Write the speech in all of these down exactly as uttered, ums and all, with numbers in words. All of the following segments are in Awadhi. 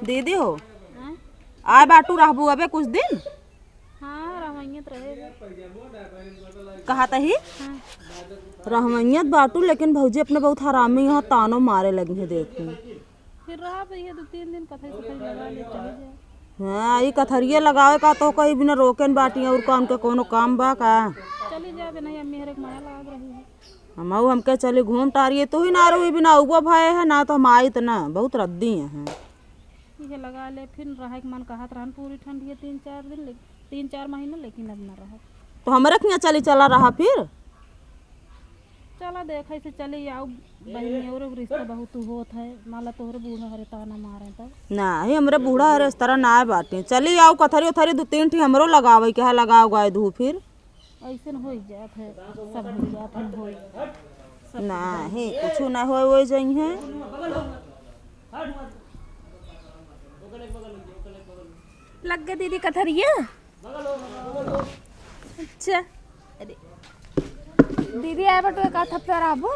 दीदी हो, हाँ? आए बाटू रहबू अबे कुछ दिन? हाँ, रहवइयत रहे। कहा तही? हाँ। रहवइयत बाटू, लेकिन भौजी अपने बहुत हरामी यहाँ तानो मारे लगी है, देखी। फिर रहा भैया, दो तीन दिन कथरी से कहीं लगा ले, चले जाए। हाँ, ई कथरिये लगावे का तो कहीं बिना रोकेन बाटी और का उनके कोनो काम बा का? चली जाए, नहीं, अम्मी हर एक माया लाग रही है। हमहू हमके चली घूम टारिये, तू ही ना रही बिना उबो भय है ना, तो हम आइत ना, बहुत रद्दी है। इहे लगा ले, फिर रहे के मन कहत रहन पूरी ठंड ये तीन चार दिन, ले, तीन चार महीना, लेकिन अब ना रहा। तो हमरे किहाँ चली चला रहा फिर? चला देखे से चली आऊ बहिनी, और रिश्ता बहुत होत है, माला तोहरे बूढ़ा हरे ताना मारे तब। नाही, हमरे बूढ़ा हरे इस तरह ना बाटे। चली आऊ कथरी उथरी दो तीन ठी हमरो लगावे के है, लगाओ गाय धू फिर। ऐसन हो ही जात है, सब हो जात है, हो ही जात है। नाही, कुछ ना होए, होए जइहे। लग गए दीदी कथरिया। अच्छा, अरे दीदी आए बटुए का थपता रहबो?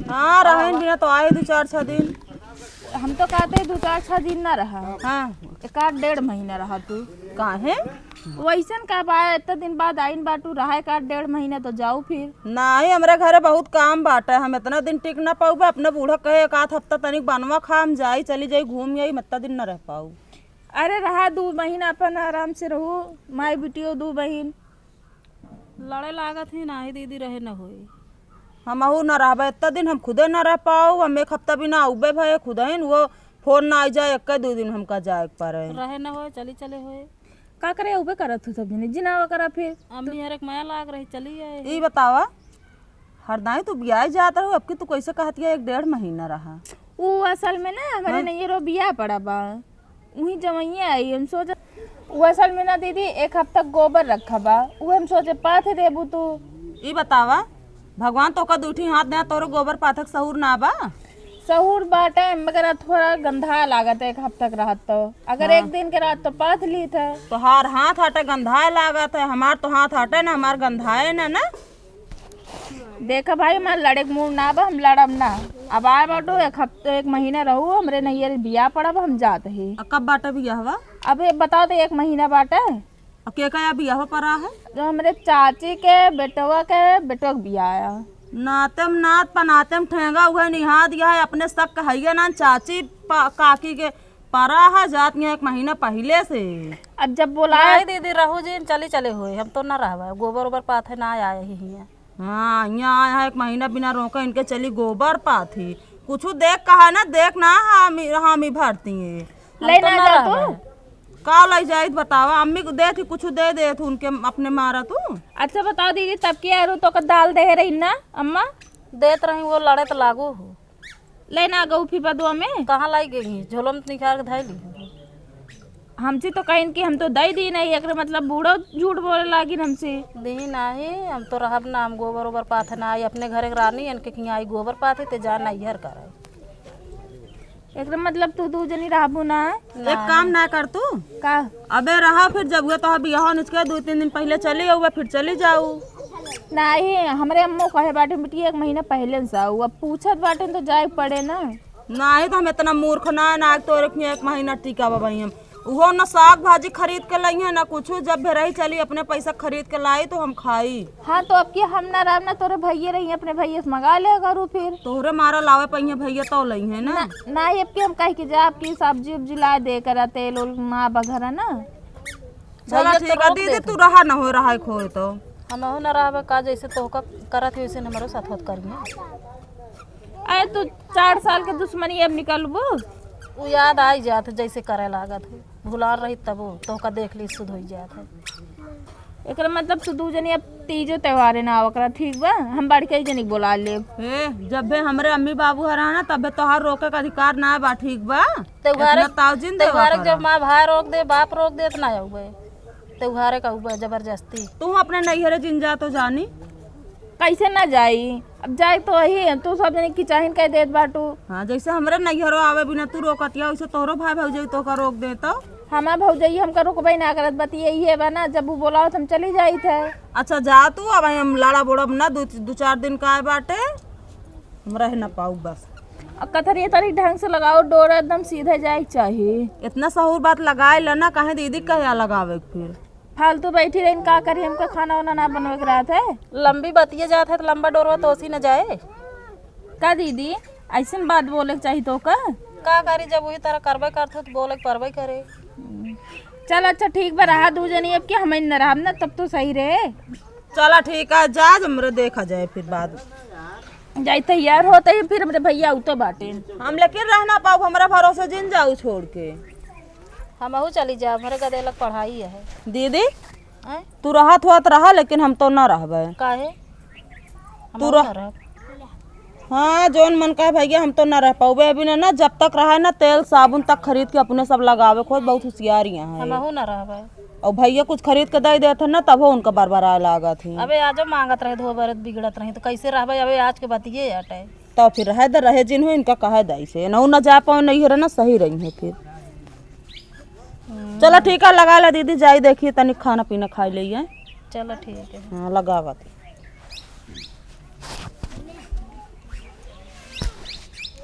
हाँ, रहन बिना तो आए दो चार छह दिन। हम तो कहते दो चार छह दिन ना रहा। हाँ। एक आध डेढ़ महीना रहा तू। काहे? वैसन का बा, इतना दिन बाद आइन बाटू, रहा एक आध डेढ़ महीना तो जाऊ फिर। नाही, हमरे घरे बहुत काम बाटे, हम इतना दिन टिक ना पाऊबे। अपने बूढ़ा कहे एक आध हफ्ता तनिक बनवा खा, हम जाई, चली जाई, घूम आई, इतना दिन ना रह पाऊ। अरे रहा दू महीना अपन आराम से रहू, माई बिटियो दू बहिन। लड़े लागत ही नाही दीदी, रहे न होई। हमहू न रहबे, इतना दिन हम खुदे न रह पाऊ, हम एक हफ्ता बिना आउबे भये खुदहिन, वो फोन ना आई जाए, एक्के दू दिन हमका जाए के पड़े। रहे न होए, चली चले होए। का करे उबे करत हो सब जने, जिनावा करा फिर। अम्मी हर एक माया लाग रही, चली आए। ई बतावा, हरदाई तू बियाह जात रहू, अब की तू कैसे कहत है एक डेढ़ महीना रहा? ऊ असल में ना हमरे हाँ? नैहरो बियाह पड़ा बा, उही जवैया आई। हम सोच, ऊ असल में ना दीदी, एक हफ्ता गोबर रखा बा, ऊ हम सोचे पाथे देबू तू। ई बतावा, भगवान तोका दूठी हाथ दे, तोरे गोबर पाथक सहूर ना बा? सहूर बाटे, मगर अब थोड़ा गंधा लागत है, एक हफ्ता के रहत तो। अगर हाँ। एक दिन के रहत तो पाथ लीत है। तोहार हाथ हटे गंधाए लागत है, हमार तो हाथ हटे ना, हमार गंधाए ना, ना। देखा भाई, हमार लड़े के मूड ना बा, हम लड़ब ना। अब आए बाटू, एक हफ्ते, एक महीना रहू, हमरे नैहर बियाह पड़ब, हम जात ही। आ कब बाटे बियाहवा? अब ये बताओ तो, एक महीना बाटे। आ के का बियाहवा पड़ा है? जो हमरे चाची के बेटवा के, बेटवा के बियाह है। नाते में नात, पनाते में ठेंगा, उहे निहा दिया है, अपने शक हइये ना, चाची पा-, काकी के परा है, जात यहाँ एक महीना पहिले से। अब जब बोलाए नहीं दीदी, रहू जी, चली चले होए, हम तो ना रहबा, गोबर ओबर पाथे ना आए ही हियाँ। हाँ, यहाँ आए हैं एक महीना बिना रोके, इनके चली गोबर पाथी। कुछ देख कहा ना, देख ना, हामी, हामी भरती है। हम ले तो ना ना जा रहबा। तू? का लई जाइत बतावा, अम्मी को देत ही, कुछ दे देत उनके अपने मारा तू। अच्छा बताओ दीदी, तब की आरू तो का दाल दे रही ना अम्मा? देत रही, वो लड़े तो लागू हो। ले ना गऊ फिर बदुआ में। कहाँ लाई गई? झोलो में निकाल के धइली। हमसे तो कहिन कि हम तो दई दी नहीं, एकरे मतलब बूढ़ो झूठ बोले लागिन हमसे। दी नाही, हम तो रहब ना, हम गोबर ओबर पाथे ना आई, अपने घरे के रानी, इनके किहाँ आई गोबर पाथे, ते जा नैहर करे। एकरे मतलब तू दू जनी रहबू ना? ना। एक काम ना कर तू। का? अबे रहा फिर, जब हुआ तो बियाह निचके दो तीन दिन पहिले चली आऊ, फिर चली जाऊ। नाही, हमरे अम्मो कहे बाटे बिटिया एक महीना पहिले से आऊ, अब पूछत बाटे तो जाए पड़े ना। नाही तो हम इतना मूर्ख ना है ना, तोरे के एक महीना टिका बा भाई हम। उहो ना साग भाजी खरीद के लइहे ना कुछ, जब भी रही चली अपने पैसा खरीद के लाई तो हम खाई। हाँ तो अब की हम ना रहब ना, तोरे भैये रही, अपने भैये से मंगा ले करू फिर। तोहरे मारा लावे पइहे भैया तो लइहे ना। ना, ना, अब की हम कह के जा, अब की सब्जी उब्जी ला दे करा, तेल उल ना बघरा ना। चला भैया तो ठीक है रोक दीदी, देत तू हूँ। रहा ना हो, रहा खोए तो। हमहू ना रहबे का, जैसे तोहका करत ही वैसे हमरो साथ होत करिहे। अरे तू चार साल के दुश्मनी अब निकलबू? उ याद आई जात जैसे करे लागत है, भुला रही तबो तोहका देख ली सुध होई जात है। एकरा मतलब तू दू जनी अब तीजो त्योहारे ना आवा करा, ठीक बा? हम बड़के ही जनी के बोला लेब। ए, जब भी हमरे अम्मी बाबू हरा ना, तब भी तोहार रोके का अधिकार ना बा, ठीक बा? त्योहारे, इतना ताव जिन देवा त्योहारे करा। जब माँ भाई रोक दे, बाप रोक दे, इतना आउबे। त्योहारे का उबा जबरदस्ती। तू अपने नैहरे जिन जा तो जानी। कैसे ना जाई? अब जाए तो वही है, तू सब जने की चाहिन कह देत बाटू। हाँ, जैसे हमरे नैहरो आवे बिना तू रोकतिया, वैसे तोहरो भाई भौजाई तोहका रोक दे तो। हमार भौजाई हमका रोकबे ना करत, बतिये इहे बा ना, जब वो बोलावत हम चली जाइत है। अच्छा जा तू, अब हम लड़ा बोड़ब ना, दू, दू चार दिन का आए बाटे, हम रह ना पाऊ बस। अब कथरिया तनी ढंग से लगाओ, डोरा एकदम सीधे जाए के चाही। इतना सहूर बात लगाए ला ना, काहे दीदी कहे लगावे के फिर? फालतू बैठी रही, का करी, हमका खाना वाना ना बनवे के रहत है। लंबी बतिया जात है तो लंबा डोरवा तोसी न जाए। का दीदी, ऐसन बात बोले के चाही तो का? का करी, जब वही तरह करबे करत हो तो बोले के परबे करे। चल अच्छा ठीक बा, रहा दू जनी, अब के हम न रहब ना, तब तो सही रहे। चला ठीक है, जा, हमरे देखा जाए फिर बाद में। जाई तैयार होते ही फिर हमरे भैया उतो बाटे। हम लेकिन रह ना पाउब, हमरा भरोसे जिन जाऊ छोड़ के। हमहू चली जाब, हमरे गदेलक पढ़ाई है। दीदी, आय? तू रहत होत रहा, लेकिन हम तो ना रहबे। काहे? तू हमहू रह ना रहब। हाँ, जौन मन कहे भैया, हम तो ना रह पाउबे। अभी ना, ना, जब तक रहे ना, तेल साबुन तक खरीद के अपने सब लगावे खोज, बहुत होशियार यहाँ है। हमहू ना रहबे। और भैया कुछ खरीद के दे देत है ना, तबो उनका बरबराए लागत है। अबे आजो मांगत रहे, धो बरत बिगड़त रही, तो कैसे रहबे? अबे आज के बतिये हटे। तो फिर रहे दे, रहे जिन हो, इनका कहे दे से, ना, ना जा पाओ, नहीं है ना, सही रही है फिर। हम्म। चलो ठीक है, लगा ला दीदी, जाई देखी तनी खाना पीना खाई ले। चलो ठीक है। हाँ, लगावत।